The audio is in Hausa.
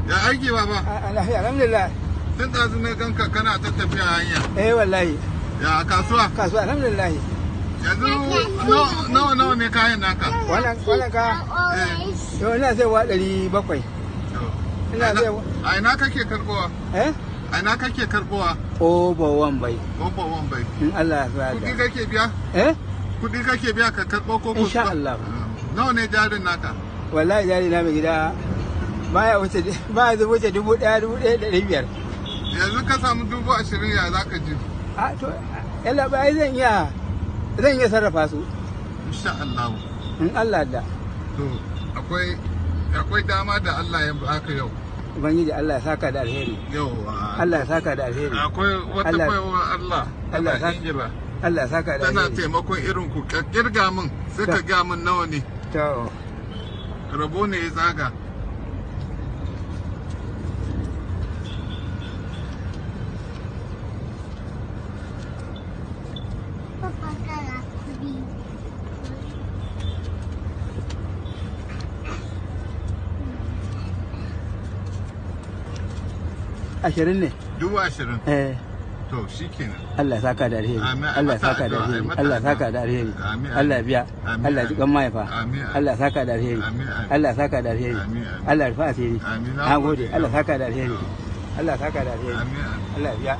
Ya aiki, baba? Alhamdulillah. Tun ɗazu na ganka kana ta tafiya hanya. Eh, wallahi. Ya kasuwa? Kasuwa alhamdulillah. Yanzu nawa nawa ne kayan naka? Wannan ka to ina sai wa 700. Ina sai A ina kake karbowa? Eh? A ina kake karbowa? Ƙofar Wambai. Ƙofar Wambai. In Allah ya Kuɗi kake biya? Eh? Kuɗi kake biya ka karɓo ko Insha Allah. Nawa ne jarin naka? Wallahi jari na mai gida baya wuce baya wuce 1000, 1500. Yanzu ka samu 20,000, ya za ka ji? A to yalla ba zan iya sarrafa su. Insha Allah. In Allah da. To akwai dama da Allah ya baka yau. Ubangiji Allah ya saka da alheri. Yau. Allah ya saka da alheri. Akwai wata baiwa Allah. Allah tana Ingila. Allah ya saka da Tana alheri. taimakon irin ku. Ka kirga min, sai ka ga min nawa ne. To. Rabo ne ya zaga. Papa kana kuɗi. 20 ne. 20,000. Eh. To shikenan. Allah ya saka da alheri. Amin. Allah ya saka da Amin. alheri. Amin. Allah ya saka da alheri. Amin. Allah ya biya. Amin. Allah ya ji kan mahaifa. Amin. Allah ya saka da alheri. Amin. Allah ya saka da alheri. Amin. Allah ya rufa asiri. Amin. Na gode. Allah ya saka da alheri. Allah ya saka da alheri. Amin. Allah ya biya.